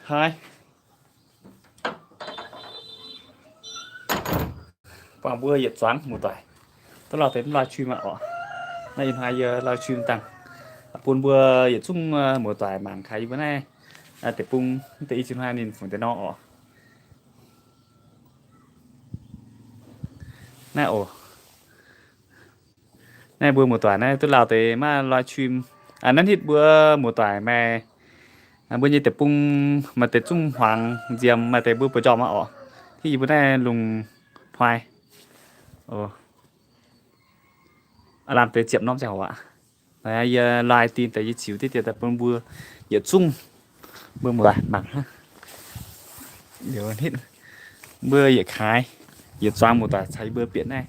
Haaix, buangh mbuo yietc zuangx muoz-doic, duqv lauh deix live stream aqv oc. Naaiv ih hnoi yie live stream dangh bun mbuo yietc zungv muoz-doic mangc kaaix yie mbuo naaiv deic-bung, deix i ziex hnoi ninh fungc deix nor oc. Naaiv oc. Naaiv mbuo muoz-doic naaiv duqv lauh deix maaih live stream. Naaiv hitv mbuo muoz-doic maaih, mbuo nyei deic-bung maaih deix zungv hmuangx nziemx, maaih deix mbuo buoz-njormh aqv oc. Hitv yie mbuo naaiv lungh hnoi, aav lamh deix ziepc norm ziangh hoc aqv. Yie live stream daaih yie ziux diqv dien daaih bun mbuo yietc zungv mbuo muoz-doic mangc hnangv. Mbuo yietc kaaix, yietc zuangx muoz-doic caux yie mbuo bieqc naaiv,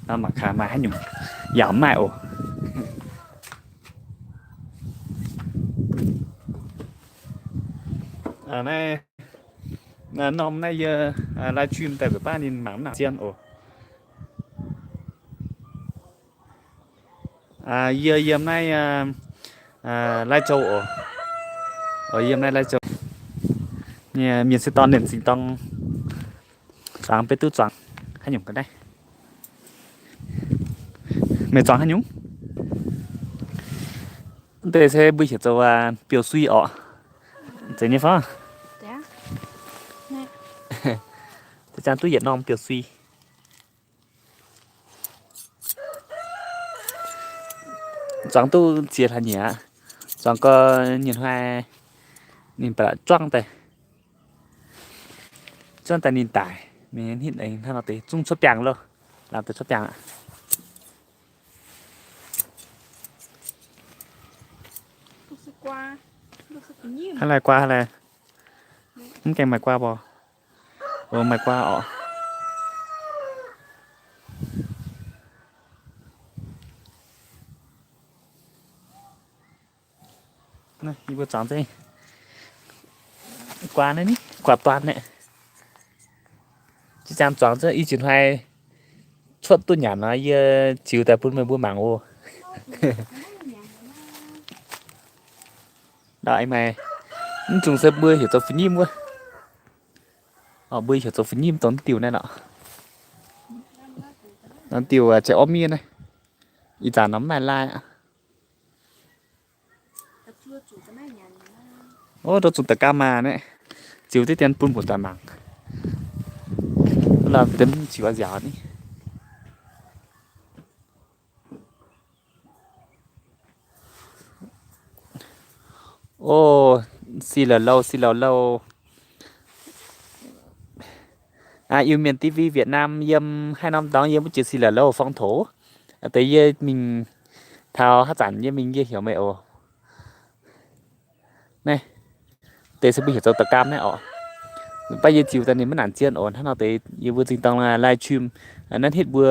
mangc kaaix maaih haaix nyungc, yaac maaih oc. Naaiv norm naaiv yie live stream daaih nzengc baav ninh mangc mv nangc zien oc. Yie yiem naaiv Lai Châu oc. Yiem naaiv Lai Châu. Mienh se dorh ninh zingh dorng zuangx beiv duqv zuangx haaix nyungc ga'naaiv. Meih zuangx haaix nyungc? Deix se mbuo heuc zoux biouv-sui oc. Zeiz nyei fai? Deix zaang duqv yietc norm biouv-sui. Zuangx duqv ziex hlaax nyieqc aqv. Zuangx gau nyei hnoi ninh ba'laqc juangv daaih, juangv daaih ninh daic. Mingh hitv aengx hnangv nor deix zungv cuotv biangh loh. Lamh deix cuotv biangh aqv. Hnangv lai guaa hnangv lai. Mv gaengh maaih guaa mbuo. Maaih guaa oc. Yie mbuo zuangx zengv guaa naaiv ni, guaa duan naaiv. Zinh ziangx zuangx zengv i ziex hnoi cuotv duqv nyanc nor, yie ziux daaih bun meih mbuo mangc oc. Ndau aengx maaih, mv zungh se mbuo heuc zoux fu'nyimv wuov. Mbuo heuc zoux fu'nyimv dongh diuh naaiv nor. Norm diuh ziouc orv miev naaiv. Ih zanc nor mv maaih lai aqv. Ov, ndau zungh da'gamh maah naaiv. Ziux diqv dien bun mbuo doic mangc. Lamh deix ziux nziaauc ni. Ov, si la'louh, si la'louh. Iu Mienh T V Việt Nam yiem haaix norm dorngx yiem wuov jiex si la'louh phong toux. Deix yie mingh taux haaix zanc yie mingh yie heuc meih oc. Naaiv deix se mbuo heuc zoux da'gamh naaiv oc. Baav yie ziux daaih ninh maiv nangc zien oc. Hnangv nor deix yie mbuo zingh dorng live stream. Naaiv hitv mbuo,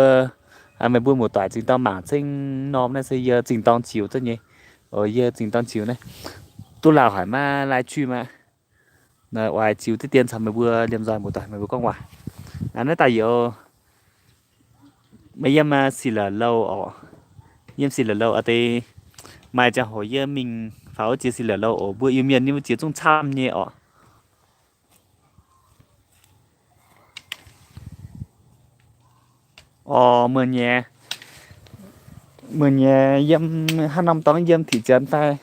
meih mbuo muoz-doic zingh dorng mangc ceng norm naaiv se yie zingh dorng ziux zengv nyei. Yie zingh dorng ziux naaiv. Duqv lauh haic maiv live stream aqv. Oix ziux diqv dien caux meih mbuo liemh nzoih muoz-doic meih mbuo gorngv waac. Naaiv daaih youz, meih yiem si la'louh oc. Yiem si la'louh a'deix maaih ziangh hoc yie mingh faaux wuov jiex si la'louh oc. Mbuo Iu-Mienh nyei wuov jiex zungv camv nyei oc. Orv, muoz-nyeiz, muoz-nyeiz yiem haaix norm dorngx, yiem thị trấn fai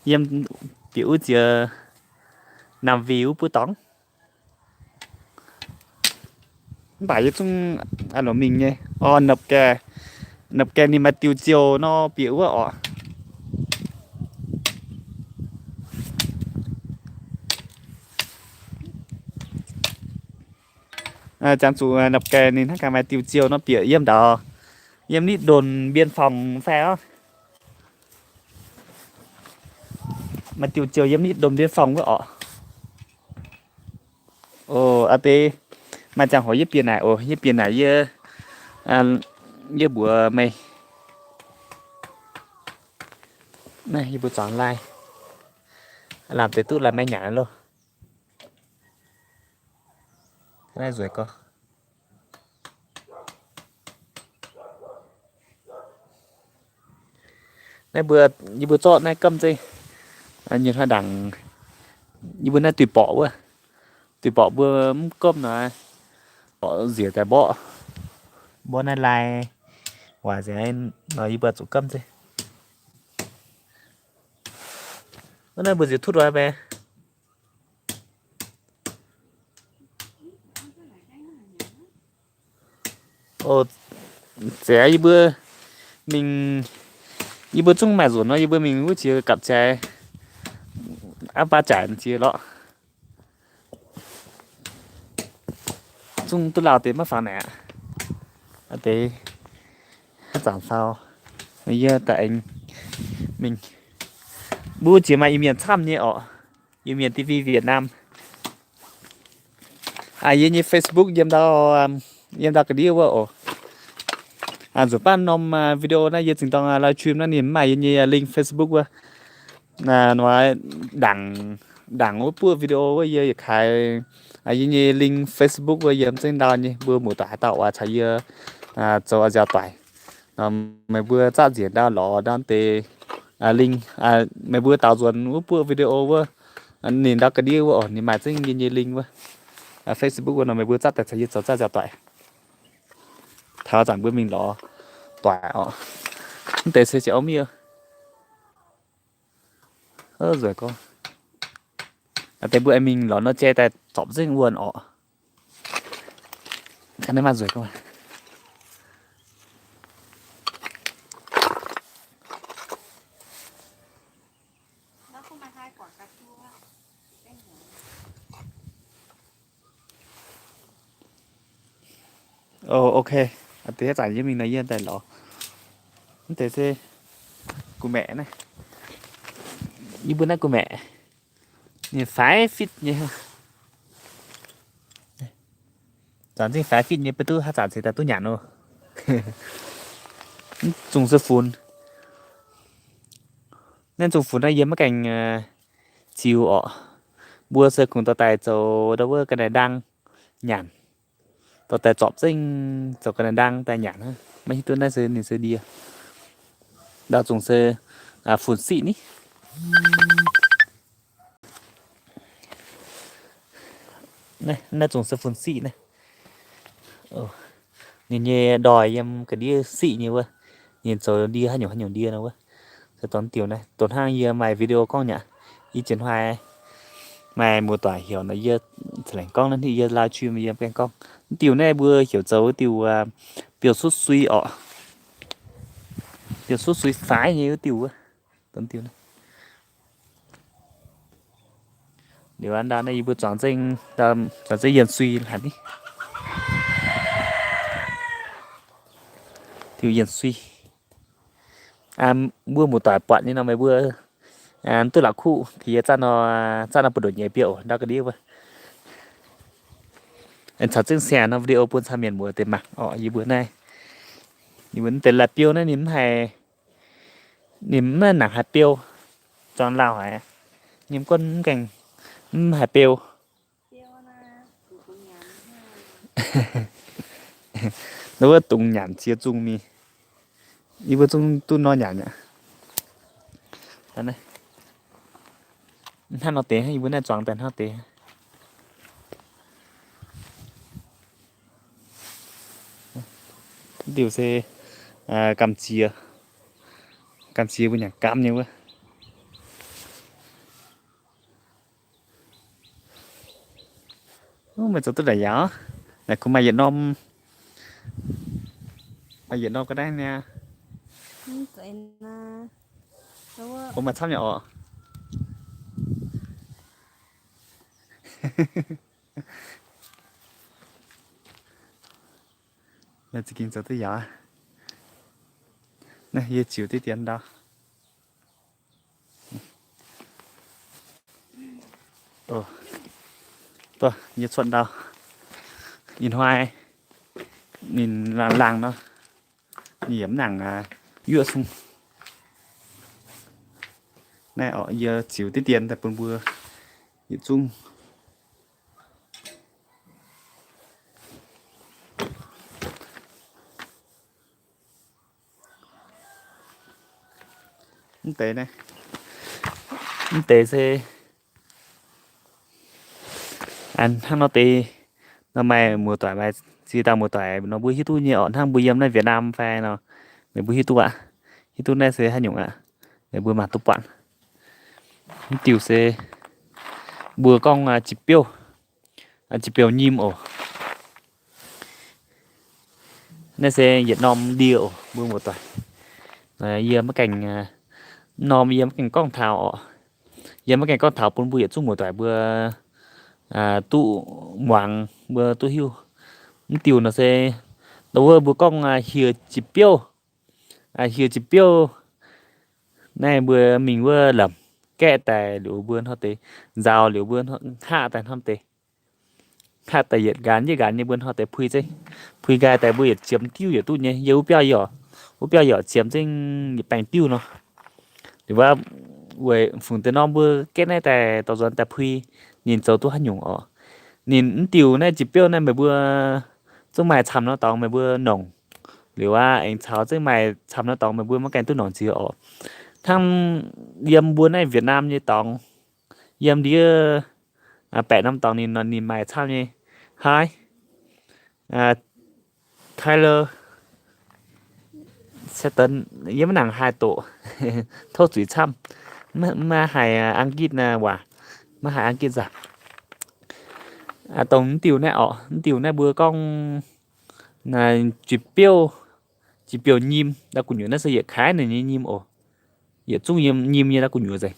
yiem bieqc wuov jiex Nam Vì wuov buov dorngx. Mv baac yie zungv a'loc mingh nyei. Orv, nopv gaengh, nopv gaengh ninh maaih diuh ziouh nor bieqc wuov oc. Ziangh zuqc nopv gaengh ninh hnangv gaax maaih diuh ziouh nor bieqc yiem ndau, yiem nitv ndonx mbiên phòng fai orv. Maaih diuh ziouh yiem nitv ndonx mbiên phòng wuov oc. Ov, a'deix maaih ziangh hoc yie bieqc naaic oc, yie bieqc naaic yie, yie mbuox meih. Naaiv yie mbuo zuangx lai, lamh deix duqv lai maiv nyanc loh. Naaiv nzueic gorx. Naaiv mbuo, yie mbuo zorqv naaiv gamh nzengc, nyei hnoi ndaangc Yie mbuo naaiv duih borqc wuov, duih borqc mbuo mv gomv nor, borqc nziex daaih mborqv. Mborqv naaiv lai waaic nzengc nor yie mbuo zuqc gomv se. Wuov naaiv mbuo nziex tutv oix mbe. Zeiz yie mbuo mingh, yie mbuo zungv maaih nzunc nor, yie mbuo mingh wuov jiex gapv jaaix, aav baav jaaix jiex lorqc. Zungv duqv lauh deix maiv faaux naaic aqv. Deix haaix zanc faaux, yie daaih aengx mingh. Mbuo jiex maaih Iu-Mienh camv nyei orqc. Iu-Mienh T V Việt Nam. Yie nyei Facebook yiem ndau, yiem ndau ga'ndiev wuov oc. Nzunc baav norm video naaiv yie zingh dorng live stream naaiv ninh mv maaih yie nyei link Facebook wuov. Nor, ndaangc, ndaangc wuov buoqv video wuov yie yietc kaaix yie nyei link Facebook wuov yiem zengv ndau nyei, mbuo muoz-doic haaix dauh oix caux yie zoux nziaaux doic nor, meih mbuo zaatv nzengc ndau lorz ndau deix link, meih mbuo daaux nzuonx wuov buoqv video wuov, ninh ndau ga'ndiev wuov oc, ninh maaih zengv yie nyei link wuov, Facebook wuov nor, meih mbuo zaatv daaih caux yie zoux zaatv nziaaux doic. Taux zanc mbuo mingh lorz doic oc. Mv deix se ziouc mv, nzueic gorngv. Deix mbuo aengx mingh lorz nor jai daaih zorpc nzengc wuonh orqc. Ga'naaiv maaih nzueic gorngv. Ok, deix haaix zanc yie mingh nor yie daaih lorz. Mv deix se gu'maeqc naaiv. Yie mbuo naaiv gu'maeqc, ninh faix fitv nyei. Zanc zingh faix fitv nyei, maiv duqv haaix zanc ceix daaih duqv nyanc oc. Mv zungh se funx. Naaiv zungh funx naaiv yie maiv gaengh ziux orqc. Mbuo se kungx dorh daaih zoux ndau wuov ga'naaiv ndaang nyanc. Dorh daaih zorpc zengv zoux ga'naaiv ndaang daaih nyanc hnangv. Maiv hiuv duqv naaiv se ninh se ndie. Ndau zungh se funx siqv ni. Naaiv zungh se funx siqv naaiv. Ninh nyei ndoih yiem ga'ndiev siqv nyei wuov. Ninh zoux ndie haaix nyungc haaix nyungc ndie nor wuov. Se dorh diuh naaiv, dorh hnangv yie maaih video gorngv nyei aqv. Ih jiex hnoi maaih muoz-doic heuc nor yie ca'laengx gorngv naaiv, yie live stream yie gaengh gorngv. Mv diuh naaiv mbuo heuc zoux wuov diuh biouv-sutv sui orqc. Biouv-sutv sui faix nyei wuov diuh wuov. Dorh diuh naaiv. Liuz ndau naaiv yie mbuo zuangx zengv, zuangx zengv yienh sui haic ni. Diuh yienh sui. Mbuo muoz-doic buatc nyei nor meih mbuo duqv la'kuqv, yie zaah nor, zaah nor buoz-ndoqv nyei biouv ndau ga'ndiev wuov. Caux zengv share nor video bun caux mienh muoz deix mangc orqc. Yie mbuo naaiv, yie mbuo deix la'biouv naaiv ninh mv haiz, ninh mv nangc haaix biouv, zuangx lauh haic. Ninh mv gunv mv gaengh, mv haiz biouv. Wuov dungz nyanc ziex zungh mingh. Yie mbuo zungv duqv nor nyanc aqv. Hnangv nor deix, yie mbuo naaiv zuangx daaih hnangv deix. Diuh se gamh ziex, gamh ziex mbuo nyanc gamv nyei wuov. Meih zoux duqv naaic yaac, naaic kungx maaih yietc norm, maaih yietc norm ga'naaiv niaa. O, maaih camv nyei orqc. Naaiv za'gengh zoux duqv yaac. Naaiv yie ziux diqv dien ndau. Yie cuotv ndau. Ih hnoi ninh laangh laangh nor, ninh yaac mv nangc yuoqv sung. Naaiv orqc, yie ziux diqv dien daaih bun mbuo yietc zungv. Mv deix naaiv, mv deix se Hnangv nor deix nor, maaih muoz-doic, maaih ziex dauh muoz-doic nor mbuo hiuv duqv nyei orqc. Hnangv mbuo yiem naaiv Việt Nam fai nor, meih mbuo hiuv duqv aqv. Hiuv duqv naaiv se haaix nyungc aqv, meih mbuo mangc duqv buatc. Mv diuh se mbuo gorngv jiex biouv, jiex biouv nyim oc. Naaiv se yietc norm ndie oc, mbuo muoz-doic. Yie maiv gaengh, norm yie maiv gaengh gorngv taux oc. Yie maiv gaengh gorngv taux bun mbuo yietc zungv muoz-doic mbuo duqv muangx, mbuo duqv hiuv. Mv diuh nor se, wuov mbuo gorngv hieh jiex biouv, hieh jiex biouv. Naaiv mbuo mingh wuov lamz gaeqv daaih liuz mbuo hnoi deix nzaaux liuz mbuo hnaqv daaih hnoi deix, hnaqv daaih yietc nqaanx yietc nqaanx nyei mbuo hnoi deix puix zeiv, puix nqaai daaih mbuo yietc ziemx diuv yietc duqv nyei. Yie wuov biauv yaac, wuov biauv yaac ziemx zengv yietc baengh diuv nor. Liuz wuov weic fungc deix norm mbuo gaeqv naaiv daaih dorh nzuonx daaih puix, ninh zoux duqv haaix nyungc oc. Ninh mv diuh naaiv jiex biouv naaiv meih mbuo zungv maaih camv nor dorngx meih mbuo nongc. Liuz aqv, aengx caux zengv maaih camv nor dorngx meih mbuo maiv gaengh duqv nongc ziex oc. Hnangv yiem mbuo naaiv Việt Nam nyei dorngx, yiem ndiev baeqc norm dorngx ninh, ninh maaih camv nyei. Haaix, Tyler, Satan, yie maiv nangc haih doqc, tov zuiz camv. Maiv haih Ang-gitv waac, maiv haih Ang-gitv nzangc. Dongh mv diuh naaiv oc, mv diuh naaiv mbuo gorngv jiex biouv, jiex biouv nyim, ndau gu'nyuoz naaiv se yietc kaaix ninh nyei nyim oc. Yietc zungv yiem nyim nyei ndau gu'nyuoz nzengc.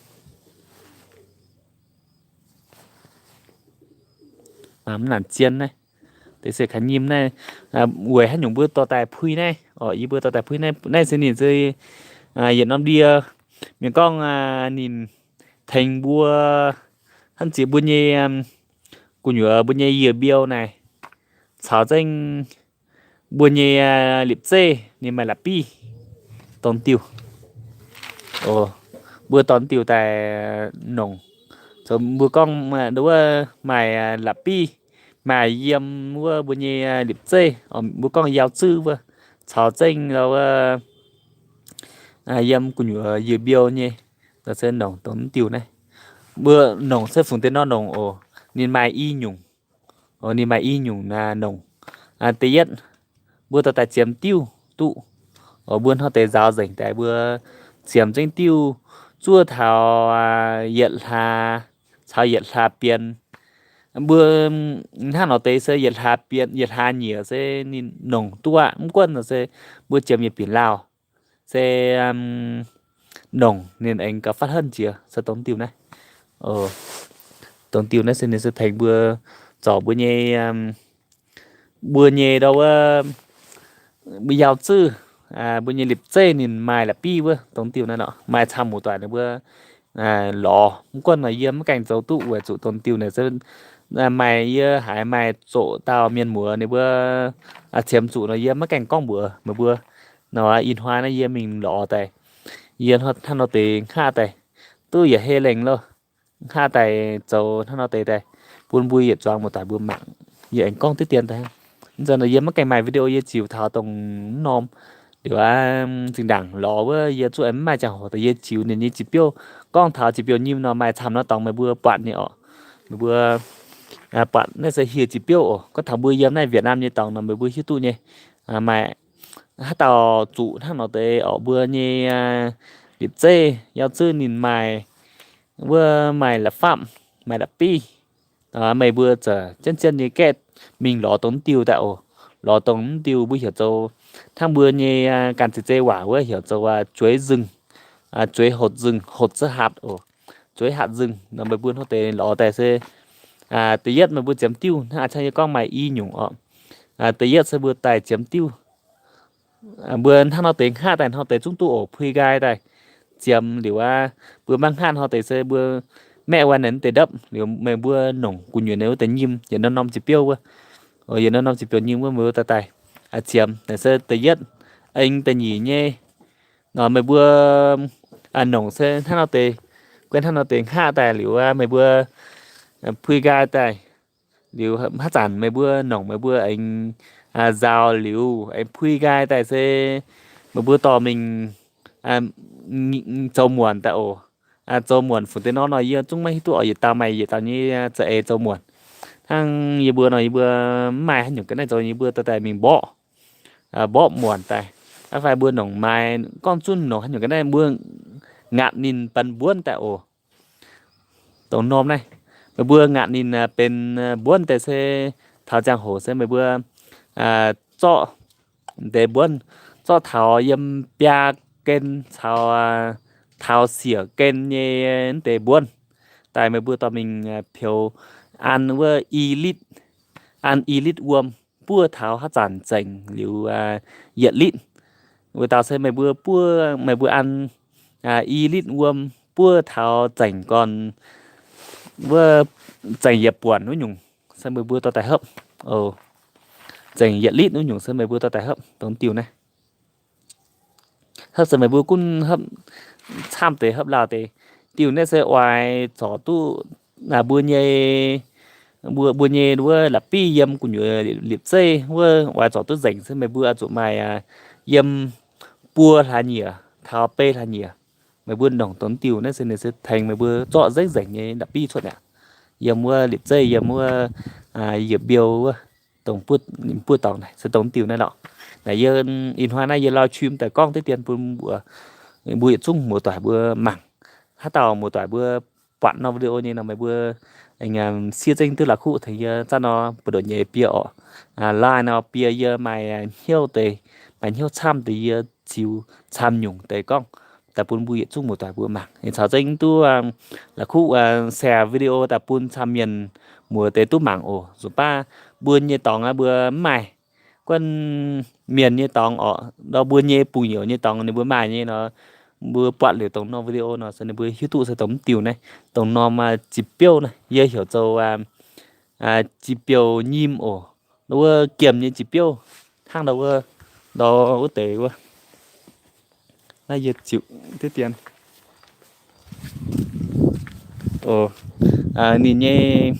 Mv nangc zien naaiv, deix se kaaix nyim naaiv, weic haaix nyungc mbuo dorh daaih puix naaiv oc. Yie mbuo dorh daaih puix naaiv, naaiv se ninh se yietc norm ndie, mienh gorngv ninh tengx mbuo hnangv ziex mbuo nyei gu'nyuoz, mbuo nyei yie mbiouh naaic, caux zengv mbuo nyei lipc zeiv ninh maaih la'biv dongh diuh. Mbuo dorh diuh daaih nongc, zoux mbuo gorngv wuov maaih la'biv, maaih yiem wuov mbuo nyei lipc zeiv, mbuo gorngv yaac zuqv wuov, caux zengv wuov yiem gu'nyuoz yie mbiouh nyei, se nongc dongh diuh naaiv. Mbuo nongc se fungc deix nor nongc oc. Ninh maaih i nyungc, ninh maaih i nyungc nongc. Da'yietv, mbuo dorh daaih ziemx diuh duqv. Mbuo hnoi deix nzaaux nzengc daaih mbuo ziemx zengv diuh zuov taux yietc hlaax caux yietc hlaax bienx. Mbuo hnangv nor deix se yietc hlaax bienx, yietc hlaax nyieqc se ninh nongc duqv aqv. Mv gunv nor se mbuo ziemx yietc binc lauh se nongc ninh aengx gauh fatv henv jiex se dongh diuh naaiv. Dongh diuh naaiv se ninh se tengx mbuo zorc mbuo nyei, mbuo nyei ndau wuov, mbuo yaac zuqv, mbuo nyei lipc zeiv ninh maaih la'biv wuov dongh diuh naaiv nor, maaih camv muoz-doic ninh mbuo lorz. Mv gunv nor yie maiv gaengh zoux duqv weic zuqc dongh diuh naaiv se maaih yie haiz maaih zoqc dauh mienh muoz ninh mbuo ziemx zuqc nor yie maiv gaengh gorngv mbuox meih mbuo. Nor ih hnoi naaiv yie mingh lorz daaih, yie hnangv nor deix hnaqv daaih, duqv yietc hei lengh loh. Hnaqv daaih zoux hnangv nor deix daaih bun mbuo yietc zuangx muoz-doic mbuo mangc. Yie aengx gorngv diqv dien daaih. Ih zanc nor yie maiv gaengh maaih video yie ziux taux dongh mv norm. Liuz aqv, zinh ndaangc lorz wuov yie zuqc aengx mv maaih ziangh hoc daaih yie ziux ninh nyei jiex biouv. Gorngv taux jiex biouv nyim nor maaih camv nor dorngx meih mbuo buatc nyei orqc. Meih mbuo buatc naaiv se hieh jiex biouv oc. Gorngv taux mbuo yiem naaiv Việt Nam nyei dorngx nor meih mbuo hiuv duqv nyei. Maaih haaix dauh zuqc hnangv nor deix orqc, mbuo nyei lipc zeiv yaac zuqc ninh maaih, wuov maaih la'fapv, maaih la'biv. Meih mbuo zaqc jienv jienv nyei gaeqv mingh lorz dongh mv diuh daaih oc. Lorz dongh mv diuh mbuo heuc zoux, hnangv mbuo nyei ganh zeiz zeiv waac wuov heuc zoux จุ๊ย zøng, จุ๊ย hotv zøng, hotv za'hatc oc. จุ๊ย hatc zøng nor meih mbuo hnangv deix lorz daaih se da'yietv meih mbuo ziemx diuh hnangv a'ciangv yie gorngv maaih i nyungc orqc. Da'yietv se mbuo daaih ziemx diuh. Mbuo hnangv nor deix hnaqv daaih hnangv deix zungv duqv oc, puix nqaai daaih ziemx liuz aqv, mbuo maiv hnaqv hnangv deix se mbuo maeqv wuov naaiv deix ndopv liuz meih mbuo nongc gu'nyuoz naaiv wuov deix nyim yietc norm norm jiex biouv wuov. Yietc norm norm jiex biouv nyim wuov meih mbuo daaih daaih ziemx naaiv se da'yietv. Aengx da'nyeic nyei nor meih mbuo nongc se hnangv nor deix, guai hnangv nor deix hnaqv daaih liuz aqv, meih mbuo puix nqaai daaih liuz haaix zanc meih mbuo nongc meih mbuo aengx nzaaux liuz aengx puix nqaai daaih se meih mbuo dorh mingh zoux muonc daaih oc. Zoux muonc fungc deix nor nor yie zungv maiv hiuv duqv oc, yietc dauh maaih yietc dauh nyei za'eix zoux muonc. Hnangv yie mbuo nor, yie mbuo mv maaih haaix nyungc ga'naaiv zoux, yie mbuo dorh daaih mingh mborqv, mborqv muonc daaih. Aa fai mbuo nongc maaih gorngv zunv nongc haaix nyungc ga'naaiv, mbuo ngaatc ninh benx mbuonv daaih oc. Dongh norm naaiv, meih mbuo ngaatc ninh benx mbuonv daaih se taux ziangh hoc se meih mbuo zorqv deix mbuonv, zorqv taux yiem biaa gen caux taux siec gen nyei deix mbuonv daaih, meih mbuo dorh mingh peux an wuov i litv, an i litv wuom, buov taux haaix zanc zengc liuz yietc litv. Wuov dauh se meih mbuo buov, meih mbuo an i litv wuom buov taux zengc gorn wuov, zengc yietc buonc wuov nyungc se meih mbuo dorh daaih hopv. Zengc yietc litv wuov nyungc se meih mbuo dorh daaih hopv dongh diuh naaiv. Hopv se meih mbuo gunv hopv camv deix, hopv lauh deix. Diuh naaiv se oix zorc duqv mbuo nyei, mbuo, mbuo nyei wuov la'bieiv yiem gu'nyuoz liepc zeiv wuov oix zorc duqv nzengc se meih mbuo oix zuqc maaih yiem buo hlaax nyieqc taux bei hlaax nyieqc. Meih mbuo nongc dongh diuh naaiv se ninh se tengx meih mbuo zorqv nzengc nzengc nyei la'bieiv cuotv aqv. Yiem wuov liepc zeiv, yiem wuov yietc mbiouh wuov, dongh buov dorngx naaic se dongh diuh naaiv lorqc. Naaic yie ih hnoi naaiv yie live stream daaih gorngv deix dien bun mbuo, mbuo yietc zungv muoz-doic mbuo mangc. Haaix dauh muoz-doic mbuo buatc norm video nyei nor, meih mbuo aengx siev zengv duqv la'kuqv tengx yie zaqv nor buoz-ndoqv nyei bie orqc. Live nor bie yie maaih hnyouv deix, maaih hnyouv camv deix yie ziux camv nyungc deix gorngv daaih bun mbuo yietc zungv muoz-doic mbuo mangc. Caux zengv duqv la'kuqv share video daaih bun camv mienh muoz deix duqv mangc oc. Nzunc baav mbuo nyei dorngx mbuo mv maaih guanh mienh nyei dorngx orqc, nor mbuo nyei bungx-youz nyei dorngx ninh mbuo maaih nyei nor, mbuo buatc liuz dongh norm video nor se ninh mbuo hiuv duqv se dongh mv diuh naaiv, dongh norm jiex biouv naaiv yie heuc zoux jiex biouv nyim oc. Nor wuov giemh nyei jiex biouv hnangv nor wuov, nor wuov deix wuov. Naaiv yie ziux diqv dien. Ninh nyei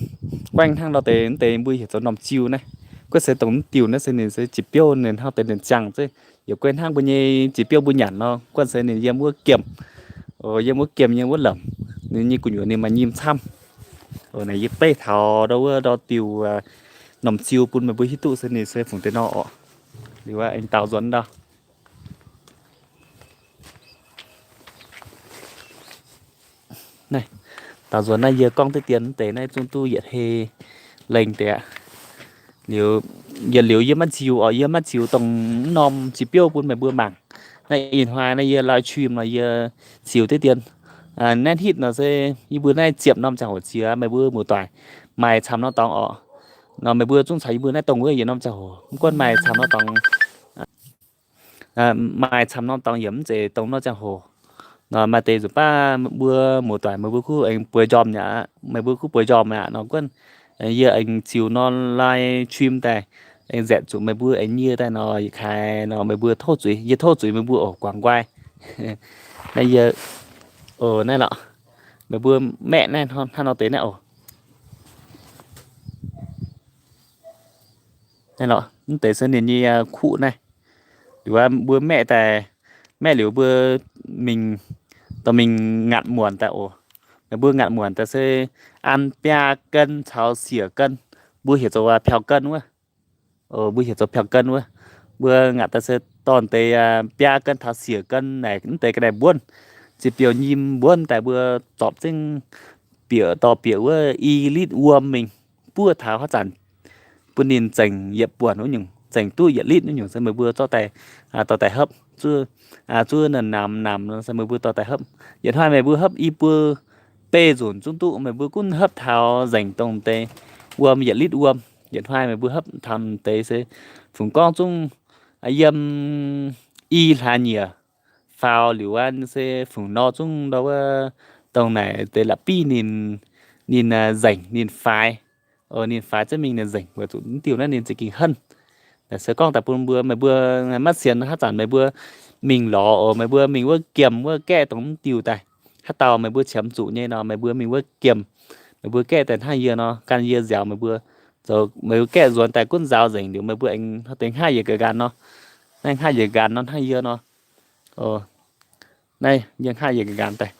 guaengv hnangv nor deix, deix mbuo heuc zoux normh ziu naaiv. Guanh se dongh mv diuh naaiv se ninh se jiex biouv ninh hnangv deix ninh ziangh zeiv. Yaac guanh hnangv mbuo nyei jiex biouv mbuo nyanc nor, guanh se ninh yiem wuov giemh, yiem wuov giemh yiem wuov lamc. Ninh nyei gu'nyuoz ninh maaih nyim camv. Naaiv yie beiv taux ndau wuov ndau diuh normh ziu bun meih mbuo hiuv duqv se ninh se fungx deix nor orqc. Liuz aengx daaux nzuonx ndau. Naaiv, daaux nzuonx naaiv yie gorngv deix dien deix naaiv zungv duqv yietc hei lengh deix aqv. Liuz, yietc liuz yie maiv ziux orqc, yie maiv ziux dongh norm jiex biouv bun meih mbuo mangc. Naaiv ih hnoi naaiv yie live stream nor yie ziux deix dien. Naaiv hitv nor se yie mbuo naaiv ziepc norm ziangh hoc ziex meih mbuo muoz-doic maaih camv norm dorngx orqc. Nor meih mbuo zungv caux yie mbuo naaiv dongh wuov yietc norm ziangh hoc mv gunv maaih camv norm dorngx maaih camv norm dorngx yaac mv zeiz dongh norm ziangh hoc. Nor maaih deix nzunc baav mbuo muoz-doic meih mbuo kuv aengx bueix njormh aqv, meih mbuo kuv bueix njormh aqv nor guanh, yie aengx ziux norm live stream daaih, aengx nzaeqc zuqc meih mbuo aengx nyie daaih nor yietc kaaix nor meih mbuo tov zuiz, yie tov zuiz meih mbuo oc, guangc nquai. Naaiv yie, oc, naaiv lorqc, meih mbuo maeqv naaiv hnangv nor deix naaiv oc. Naaiv lorqc, mv deix se ninh nyei kuqv naaiv. Liuz mbuo maeqv daaih, maeqv liuz mbuo mingh, dorh mingh ngaatc muonc daaih oc. Meih mbuo ngaatc muonc daaih se an biaa gen caux siec gen, mbuo heuc zoux piaux gen wuov. Mbuo heuc zoux piaux gen wuov. Mbuo ngaatc daaih se dorh deix biaa gen taux siec gen naaic mv deix ga'naaiv mbuonv, ziepc biouv nyim mbuonv daaih mbuo zorpc zengv bieqc dorh bieqc wuov i litv wuom mingh, buov taux haaix zanc bun ninh zengc yietc buonc wuov nyungc, zengc duqv yietc litv wuov nyungc se meih mbuo zorqv daaih, dorh daaih hopv, zuov, zuov naaic namx namx se meih mbuo dorh daaih hopv. Yietc hnoi meih mbuo hopv i buo bei nzunc zungv duqv, meih mbuo gunv hopv taux nzengc dongh deix wuom yietc litv wuom. Yietc hnoi meih mbuo hopv taux deix se fungx gorngv zungv yiem i hlaax nyieqc faaux liuz aqv se fungx nor zungv ndau wuov dongh naaic deix la'bieiv ninh, ninh nzengc ninh faix. Ninh faix zengv mingh ninh nzengc weic zuqc mv diuh naaiv ninh za'gengh henv. Naaic se gorngv daaih bun mbuo, meih mbuo maiv sienx haaix zanc meih mbuo mingh lorz oc, meih mbuo mingh wuov giemh wuov gaeqv dongh mv diuh daaih. Haaix dauh meih mbuo qiemx zuqc nyei nor, meih mbuo mingh wuov giemh, meih mbuo gaeqv daaih hnangv yie nor, gan yie nziaaux meih mbuo. Zoux meih mbuo gaeqv nzuonx daaih gunv nzaaux nzengc liuz meih mbuo aengx deix hnangv yie ga'nqaanc nor. Naaiv hnangv yie ga'nqaanc nor, hnangv yie nor. Naaiv yie hnangv yie ga'nqaanc daaih.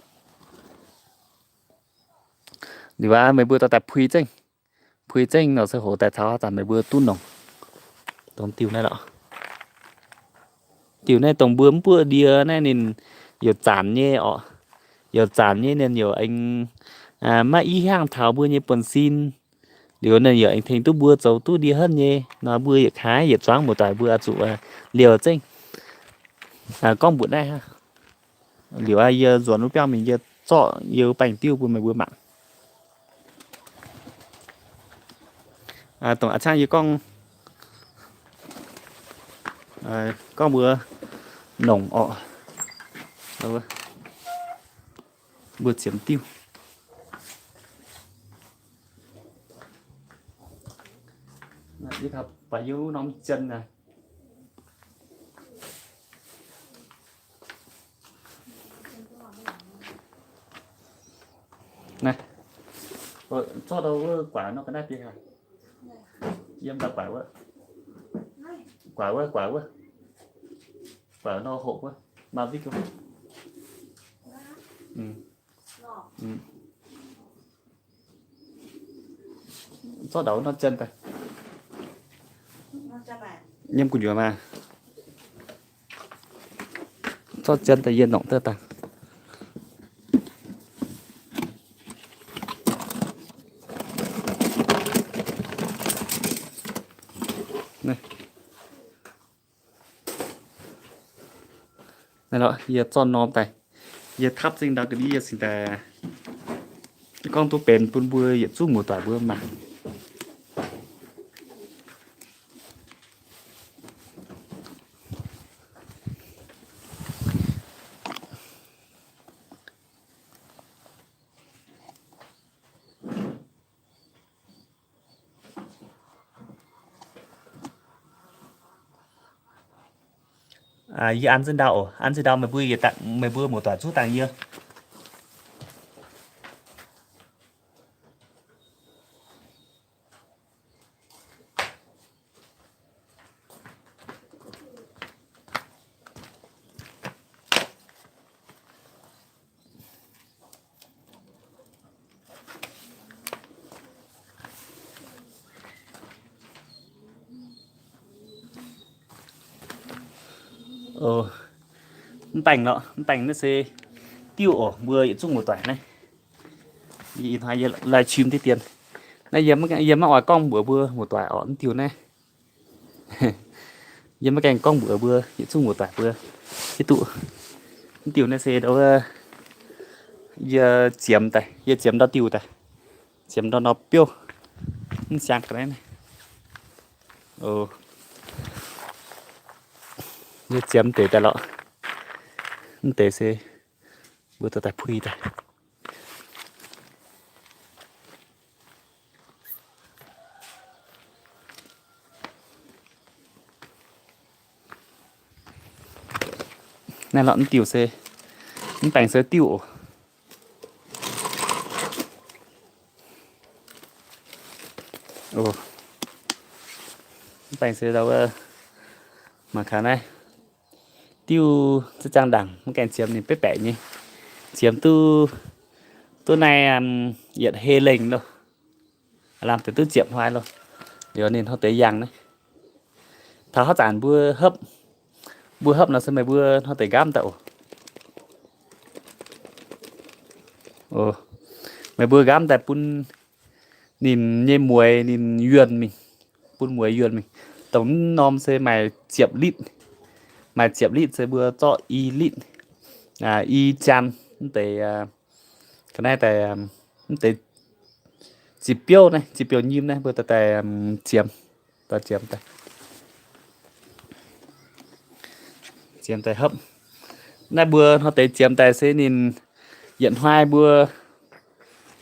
Liuz aqv, meih mbuo dorh daaih puix zengv. puix zengv nor se hoc daaih taux haaix zanc meih mbuo duqv nongc. Dongh diuh naaiv lorqc. Diuh naaiv dongh mbuo mv buoqv ndie naaiv ninh youc zanc nyei orqc. Youc zanc nyei ninh youc aengx maiv i hiaangv taux mbuo nyei buonv-sin. Liuz ninh youc aengx tengx duqv mbuo zoux duqv ndie henv nyei nor, mbuo yietc kaaix yietc zuangx muoz-doic mbuo oix zuqc liouh zengv gorngv mbuoqc naaiv. Liuz yie nzuonx wuov biangh mingh yie zorqv yie baengh diuv bun meih mbuo mangc. Dongh a'ciangv yie gorngv, gorngv mbuo nongc orqc, mbuo ziemx diuv. Yie taux baac yie wuov norm zien naaic. Naaiv, zorqv ndau wuov guaax nor ga'naaiv biei haic. Yiem ndau guaax wuov. Guaax wuov, guaax wuov. Guaax nor hoqc wuov. Maaih witv wuov. Zorqv ndau wuov nor zien daaih. Yiem gu'nyuoz maah. Zorqv zien daaih yie nongc duqv daaih. Naaiv lorqc, yie zorqv norm daaih. Yie tapv zingh ndau ga'ndiev yie cingx daaih gorngv duqv benx bun mbuo yietc zungv muoz-doic mbuo mangc. Yie an zinh ndau oc, an zinh ndau meih mbuo, meih mbuo muoz-doic zuov dangh yie. Mv baengh lorqc, mv baengh naaiv se diuv oc, mbuo yietc zungv muoz-doic naaiv. Ih hnoi yie live stream diqv dien. Naaiv yie maiv oix gorngv mbuox mbuo muoz-doic orqc, mv diuh naaiv. Yie maiv gaengh gorngv mbuox mbuo yietc zungv muoz-doic mbuo hiuv duqv. Mv diuh naaiv se ndau wuov, yie ziemx daaih, yie ziemx ndau diuh daaih, ziemx ndau nor biouv, mv siang ga'naaiv. Yie ziemx deix daaih lorqc. Mv deix se mbuo dorh daaih puix daaih. Naaiv lorqc, mv diuh se, mv baengh se diuh oc. Mv baengh se ndau wuov, mangc gaax naaiv. Diuh za'jang ndaangc mv gaengh ziemx ninh baeqv baeqc nyei. Ziemx duqv, duqv naaiv yietc hei lengh loh. Lamh deix duqv ziepc hnoi loh. Liuz ninh hnoi deix yangh naaiv. Taux haaix zanc mbuo hopv, mbuo hopv nor se meih mbuo hnoi deix nqaamv daaih oc. Meih mbuo nqaamv daaih bun ninh nyei mueiz ninh yuonh mingh, bun mueiz yuonh mingh. Dongh mv norm se maaih ziepc litv, maaih ziepc litv se mbuo zorqv i litv, i jaan mv deix, ga'naaiv daaih, mv deix ziepc biouv naaiv, ziepc biouv nyim naaiv mbuo daaih, daaih ziemx, daaih ziemx daaih, ziemx daaih hopv. Naaiv mbuo hnoi deix ziemx daaih se ninh yietc hnoi mbuo,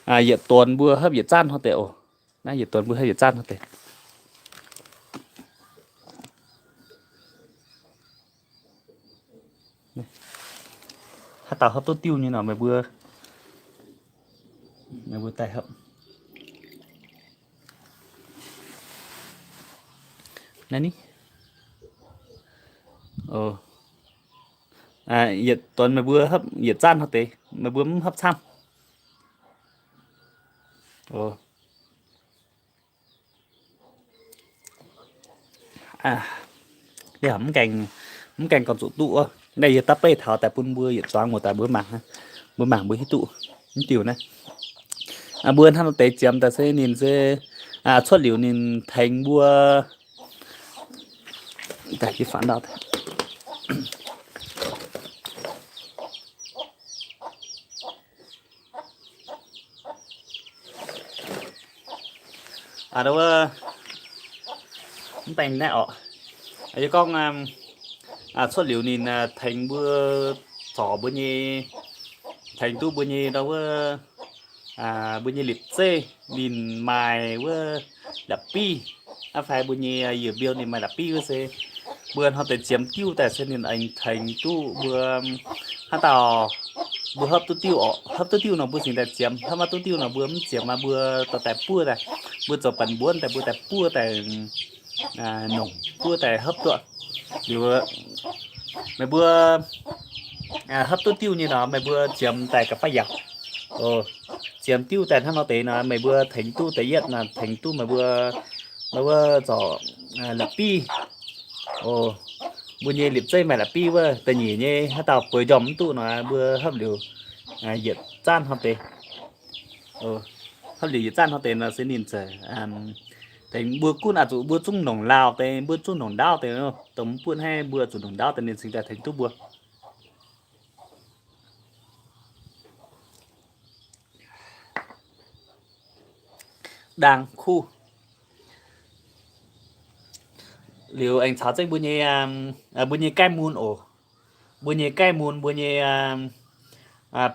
yietc donx mbuo hopv yietc zanv hnoi deix oc. Naaiv yietc donx mbuo hopv yietc zanv hnoi deix. Haaix dauh hopv duqv diuh nyei nor meih mbuo, meih mbuo daaih hopv. Naaiv ni, yietc donx meih mbuo hopv yietc zanv hnoi deix, meih mbuo mv hopv camv. Mv gaengh, mv gaengh gorngv zuqc duqv wuov. Naaiv yie dapv beiv taux daaih bun mbuo yietc zuangx muoz-doic mbuo mangc, mbuo mangc mbuo hiuv duqv mv diuh naaiv. Mbuo hnangv nor deix ziemx daaih se ninh se cuotv liuz ninh tengx mbuo Yie gorngv cuotv liuz ninh tengx mbuo zorc mbuo nyei, tengx duqv mbuo nyei ndau wuov, mbuo nyei lipc zeiv ninh maaih wuov la'biv, aqv fai mbuo nyei yietc mbiouh ninh maaih la'biv wuov se mbuo hnoi deix ziemx diuh daaih se ninh aengx tengx duqv mbuo haaix dauh mbuo hopv duqv diuh oc. Hopv duqv diuh nor mbuo cingx daaih ziemx, hopv maiv duqv diuh nor mbuo mv ziemx, mv baac mbuo dorh daaih buov daaih, mbuo zoux banh mbuonv daaih, mbuo daaih buov daaih nongc, buov daaih hopv duqv. Liuz meih mbuo hopv duqv diuh nyei nor meih mbuo ziemx daaih ga'faav yaac, ziemx diuh daaih hnangv nor deix nor meih mbuo tengx duqv da'yietv nor tengx duqv meih mbuo, meih mbuo zorc la'biv. Mbuo nyei lipc zeiv maaih la'biv wuov. Da'nyeic nyei haaix dauh bueix njormh mv duqv nor mbuo hopv liuz yietc zanv hnoi deix. Hopv liuz yietc zanv hnoi deix nor se ninh zeiz, mbuo gunv oix zuqc mbuo zungv nongc lauh deix, mbuo zungv nongc ndaauv deix, dongh mv buonv haiv mbuo zuqc nongc ndaauv deix ninh cingx daaih tengx duqv mbuo. Ndaang kuv. Liuz aengx caux zengv mbuo nyei, mbuo nyei gaeqv mun oc. Mbuo nyei gaeqv mun, mbuo nyei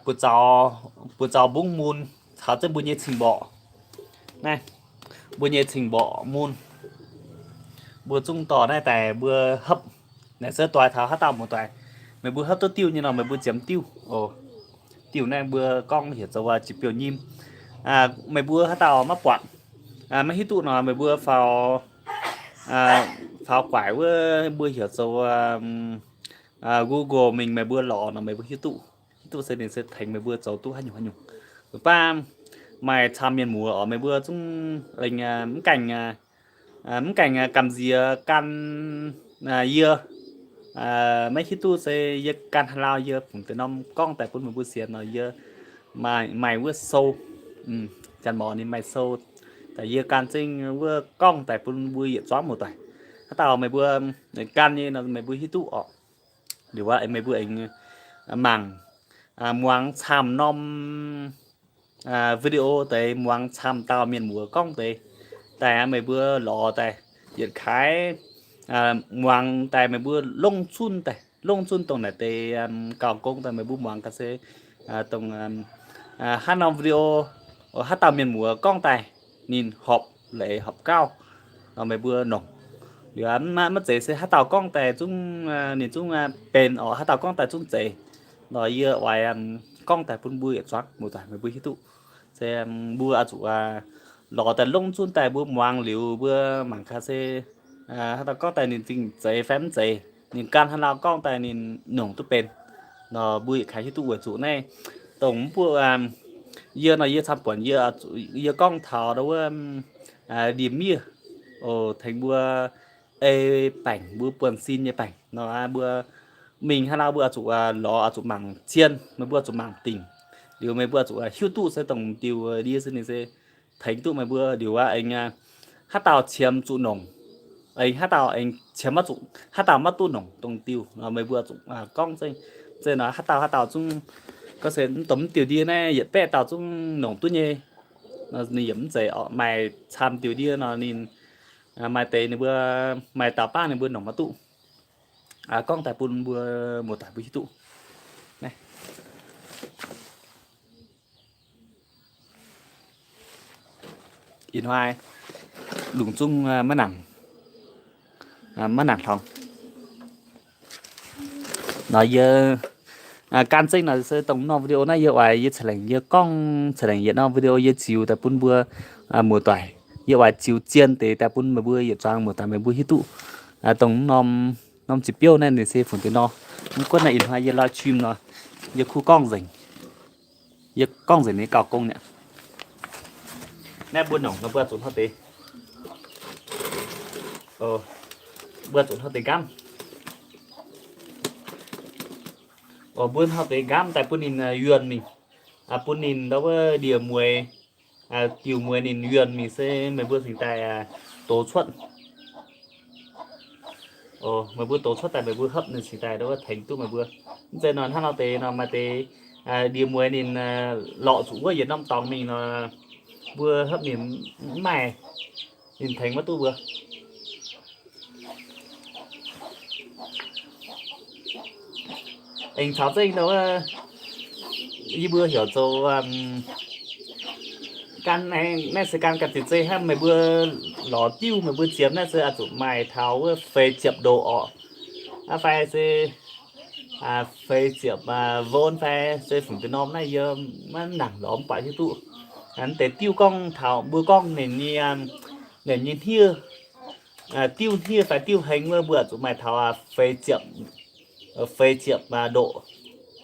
buoz-zaux, buoz-zaux mbungv mun, caux zengv mbuo nyei cing-mborqc. Naaiv, mbuo nyei cing-mborqc mun, mbuo zungv dorh naaiv daaih mbuo hopv. Naaic se doix taux haaix dauh muoz-doic, meih mbuo hopv duqv diuh nyei nor meih mbuo ziemx diuh oc. Diuh naaiv mbuo gorngv heuc zoux jiex biouv nyim. Meih mbuo haaix dauh maiv buatc, maiv hiuv duqv nor meih mbuo faaux, faaux guaix wuov mbuo heuc zoux Google mingh meih mbuo lorz nor meih mbuo hiuv duqv. Hiuv duqv se ninh se tengx meih mbuo zoux duqv haaix nyungc haaix nyungc. Mv baac maaih camv mienh muoz oc, meih mbuo zungv mv gaengh, mv gaengh gamh nziex gan yie. Maiv hiuv duqv se yie gan haaix lauh, yie fungc deix norm gorngv daaih bun meih mbuo sienx nor yie maaih, maaih wuov sou, janx-morc ninh maaih sou daaih, yie gan zengv wuov gorngv daaih bun mbuo yietc zuangx muoz-doic. Haaix dauh meih mbuo gan nyei nor meih mbuo hiuv duqv oc. Liuz aqv, meih mbuo aengx mangc, muangx camv norm video deix, muangx camv dauh mienh muoz gorngv deix daaih, meih mbuo lorz daaih yietc kaaix, muangx daaih meih mbuo longc zunv daaih, longc zunv dongh naaic deix gauh gong daaih meih mbuo muangx gaax se dongh haaix norm video, haaix dauh mienh muoz gorngv daaih ninh horpc leiz horpc gauh nor meih mbuo nongc. Liuz maiv zeiz se haaix dauh gorngv daaih zungv, ninh zungv benx oc, haaix dauh gorngv daaih zungv zeiz. Nor yie oix gorngv daaih bun mbuo yietc zuangx muoz-doic meih mbuo hiuv duqv. Se mbuo oix zuqc lorz daaih longc zunv daaih mbuo muangx liuz mbuo mangc gaax se haaix dauh gorngv daaih ninh zingh zeiz fai mv zeiz, ninh gan haaix lauh gorngv daaih ninh nongc duqv benx. Nor mbuo yietc kaaix hiuv duqv weic zuqc naaiv dongh mv buo yie nor yie camv buonc yie, yie gorngv taux wuov ndie-miev oc, tengx mbuo ei baengc, mbuo buonv-sin nyei baengc nor, mbuo mingh haaix lauh mbuo oix zuqc lorz, oix zuqc mangc zien, meih mbuo oix zuqc mangc dingc. Liuz meih mbuo oix zuqc hiuv duqv se dongh diuh ndie se ninh se tengx duqv meih mbuo. Liuz aqv, aengx haaix dauh qiemx zuqc nongc, aengx haaix dauh aengx qiemx maiv zuqc, haaix dauh maiv duqv nongc dongh diuh nor meih mbuo zuqc gorngv zengv. Zengv nor haaix dauh haaix dauh zungv gorngv se dongh mv diuh ndie naaiv yietc baeqv dauh zungv nongc duqv nyei. Ninh yaac mv zeiz oc, maaih camv diuh ndie nor ninh maaih deix ninh mbuo, maaih dauh baav ninh mbuo nongc maiv duqv. Gorngv daaih bun mbuo muoz-doic mbuo hiuv duqv. Ih hnoi lungh zungv maiv nangc, maiv nangc hlorngx. Nor yie gan zengv nor se dongh norm video naaiv yie oix yie ceix lengc yie gorngv ceix lengc yietc norm video yie ziux daaih bun mbuo muoz-doic. Yie oix ziux zien deix daaih bun meih mbuo yietc zuangx muoz-doic meih mbuo hiuv duqv dongh norm, norm ziepc biouv naaiv ninh se fungc deix nor. Mv gunv naaiv ih hnoi yie live stream nor, yie kuv gorngv nzengc. Yie gorngv nzengc ninh gauh gong nyei. Naaiv mbuo nongc nor mbuo zuqc hnangv deix. mbuo zuqc hnoi deix nqamv. Mbuo hnoi deix nqamv daaih bun ninh yuonh mingh, bun ninh ndau wuov ndie-mueiz, diuh mueiz ninh yuonh mingh se meih mbuo cingx daaih dox cuotv. Meih mbuo dox cuotv daaih meih mbuo hopv ninh cingx daaih ndau wuov tengx duqv meih mbuo. Mv zeiz nor hnangv nor deix nor maaih deix ndie-mueiz ninh lorqc zuqc wuov yietc norm dorngx mingh nor, mbuo hopv ninh mv maaih, ninh tengx maiv duqv mbuo. Aengx caux zengv ndau wuov, yie mbuo heuc zoux gan, naaiv se gan ganh ziex zei hnangv. Meih mbuo lorz diuv meih mbuo ziemx naaiv se oix zuqc maaih taux wuov feix ziepc ndoqc orqc, fai se feix ziepc won fai se fungc deix norm naaiv yie maiv nangc lorz mv baac hiuv duqv. Naaiv deix diuv gorngv taux mbuo gorngv ninh nyei, ninh nyei hniev, diuv hniev fai diuv heng wuov mbuo oix zuqc maaih taux feix ziepc, feix ziepc ndoqc.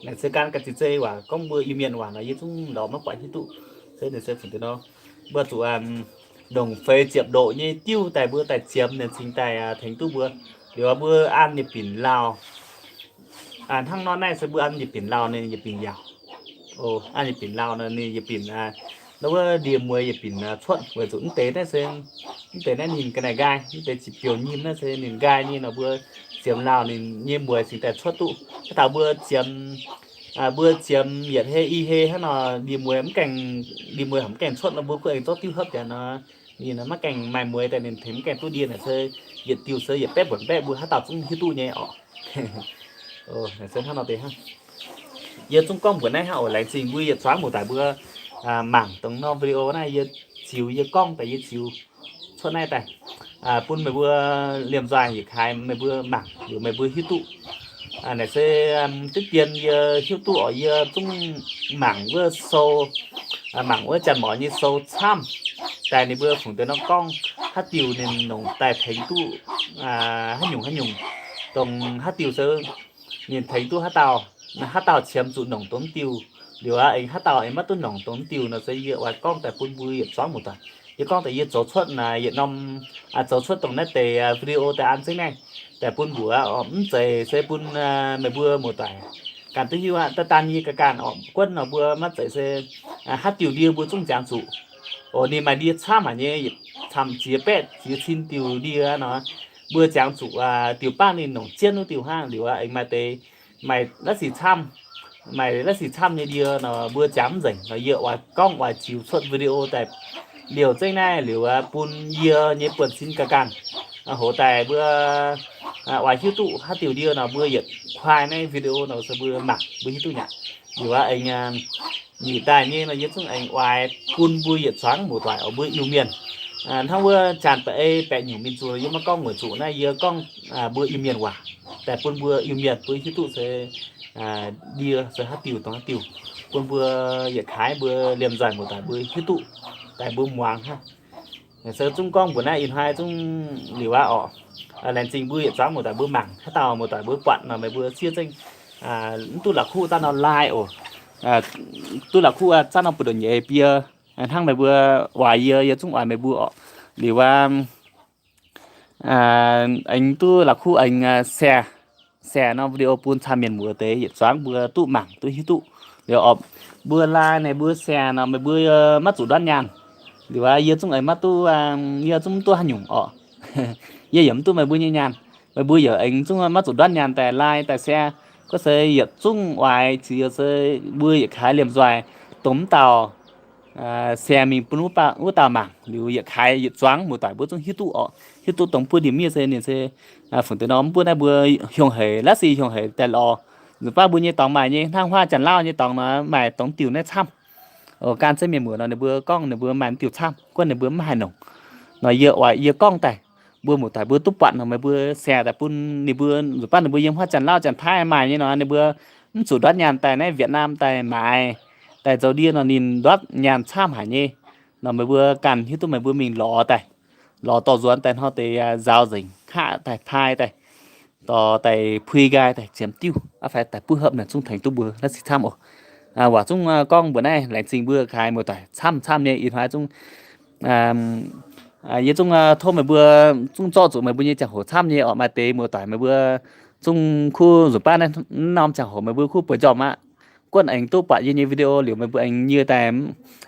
Naaiv se gan ganh ziex zei waac, gorngv mbuo Iu-Mienh waac nor yie zungv lorz maiv buatc hiuv duqv. Se ninh se fungc deix nor, mbuo zuqc ndongc feix ziepc ndoqc nyei diuv daaih mbuo daaih ziemx ninh cingx daaih tengx duqv mbuo. Liuz mbuo an yietc binc lauh. Hnangv nor naaiv se mbuo an yietc binc lauh ninh yietc binc yaauc. An yietc binc lauh nor ninh yietc binc, ndau wuov ndie-mueiz yietc binc cuotv weic zuqc mv deix naaiv se, mv deix naaiv ninh ga'naaiv nqaai, mv deix ziepc biouc nyim naaiv se ninh nqaai nyei nor mbuo ziemx lauh ninh nyei mueiz cingx daaih cuotv duqv. Haaix dauh mbuo ziemx, mbuo ziemx yietc hei i hei hnangv nor ndie-mueiz mv gaengh, ndie-mueiz mv gaengh cuotv nor mbuo kuv aengx zorqv diuv hopv janx nor, ninh maiv gaengh maaih mueiz daaih ninh tengx mv gaengh duqv ndie naaic se yietc diuh se yietc baeqv buonc baeqv mbuo haaix dauh zungv hiuv duqv nyei orqc. Se hnangv nor deix hnangv. Yie zungv gorngv mbuox naaiv hnangv oc. Laengz zingh mbuo yietc zuangx muoz-doic mbuo mangc dongh norm video naaiv yie ziux, yie gorngv daaih yie ziux cuotv naaiv daaih bun meih mbuo liemh nzoih yietc kaaix meih mbuo mangc liuz meih mbuo hiuv duqv. Naaic se diqv dien yie hiuv duqv oc. Yie zungv mangc wuov sou, mangc wuov janx-morc nyei sou camv daaih ninh mbuo fungc deix nor gorngv haaix diuh ninh nongc daaih tengx duqv haaix nyungc haaix nyungc, dongh haaix diuh se ninh tengx duqv haaix dauh, haaix dauh qiemx zuqc nongc dongh diuh. Liuz aengx haaix dauh aengx maiv duqv nongc dongh diuh nor se yie oix gorngv daaih bun mbuo yietc zuangx muoz-doic. Yie gorngv daaih yie zoux cuotv naaic yietc norm, zoux cuotv dongh naaiv deix video daaih an zengv naaiv daaih bun mbuox oc. Mv zeiz se bun meih mbuo muoz-doic ganh duqv hiuv aqv. Daaih daan yie ganh ganh oc, guonv nor mbuo maiv zeiz se haaix diuh ndie mbuo zungv ziangx zuqc. Oc, ninh maaih ndie camv haic nyei, camv ziex baeqv ziex cin diuh ndie nor, mbuo ziangx zuqc diuh bangv ninh nongc jienv wuov diuh hnangv. Liuz aengx maaih deix maaih la'sic camv, maaih la'sic camv nyei ndie nor mbuo ziangx mv nzengc nor yie oix gorngv oix ziux cuotv video daaih liouh zengv naaiv liuz bun yie nyei buonv-sin ganh ganh hoz daaih mbuo oix hiuv duqv haaix diuh ndie nor mbuo yietc kuaai naaiv video nor se mbuo mangc mbuo hiuv duqv nyei aqv. Liuz aengx nyic daaih nyei nor yie zungv aengx oix bun mbuo yietc zuangx muoz-doic oc, mbuo Iu-Mienh. Hnangv wuov janx-baeqc ei baeqc nyungc mienh zuqc yie maiv gorngv weic zuqc naaiv yie gorngv mbuo Iu-Mienh waac daaih bun mbuo Iu-Mienh mbuo hiuv duqv se ndie se haaix diuh dongh haaix diuh, bun mbuo yietc kaaix mbuo liemh nzoih muoz-doic mbuo hiuv duqv daaih mbuo muangx hnangv. Se zungv gorngv mbuox naaiv ih hnoi zungv liuz aqv oc. Laengz zingh mbuo yietc zuangx muoz-doic mbuo mangc, haaix dauh muoz-doic mbuo buatc nor meih mbuo siev zengv, mv duqv la'kuqv zaanv nor like oc. Duqv la'kuqv zaanv nor buoz-ndoqv nyeiz biei, hnangv meih mbuo oix yie, yie zungv oix meih mbuo oc. Liuz aengx duqv la'kuqv aengx share, share norm video bun camv mienh muoz deix yietc zuangx mbuo duqv mangc duqv hiuv duqv. Liuz oc, mbuo like naaic mbuo share nor meih mbuo maiv zuqc ndortv nyaanh. Liuz yie zungv aengx maiv duqv, yie zungv mv duqv haaix nyungc oc. Yie yaac mv duqv meih mbuo nyei nyaanh. Meih mbuo yaac aengx zungv maiv zuqc ndortv nyaanh daaih like daaih share. Gorngv se yietc zungv oix ziux se mbuo yietc kaaix liemh nzoih dongh mv dauh share mingh bun wuov dauh mangc liuz yietc kaaix yietc zuangx muoz-doic mbuo zungv hiuv duqv oc. Hiuv duqv dongh buov ndie-miev se ninh se fungc deix nor mv buov naaiv mbuo hiuang heix la'sic hiuang heix daaih lorz. Nzunc baav mbuo nyei dorngx maaih nyei hnangv huaav Janx-Lauv nyei dorngx nor maaih dongh diuh naaiv camv. Gan zengv mienh muoz nor ninh mbuo gorngv ninh mbuo maaih diuh camv, guonv ninh mbuo mv haih nongc. Nor yie oix yie gorngv daaih, mbuo muoz-doic mbuo duqv buatc nor meih mbuo share daaih bun ninh mbuo. Nzunc baav ninh mbuo yiem huaav Janx-Lauv Janx-Taiv maaih nyei nor ninh mbuo mv zuqc ndortv nyaanh daaih naaiv Việt Nam daaih maaiz, daaih zoux ndie nor ninh ndortv nyaanh camv haic nyei. Nor meih mbuo ganh hiuv duqv meih mbuo mingh lorz daaih, lorz dorh nzuonx daaih hnoi deix nzaaux nzengc haqv daaih pai daaih, dorh daaih pui nqaai daaih ziemx diuh aqv fai daaih buov hopv naaic zungv tengx duqv mbuo la'sic camv oc. Waac zungv gorngv mbuox naaiv, laengz zingh mbuo kaaix muoz-doic camv camv nyei ih hnoi zungv Yie zungv tov meih mbuo zungv zorqv zuqc meih mbuo nyei ziangh hoc camv nyei orqc. Maaih deix muoz-doic meih mbuo zungv kuv nzunc baav naaiv norm ziangh hoc meih mbuo kuv bueix njormh aqv. Guonv aengx duqv buatc yie nyei video liuz meih mbuo aengx nyie daaih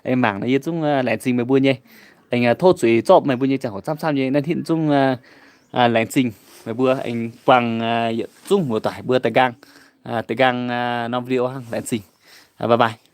aengx mangc nor, yie zungv laengz zingh meih mbuo nyei. Aengx tov zuiz zorqv meih mbuo nyei ziangh hoc camv camv nyei naaiv hitv zungv laengz zingh meih mbuo aengx buangh yietc zungv muoz-doic mbuo da'nqaang, da'nqaang norm video hnangv. Laengz zingh. Bye bye.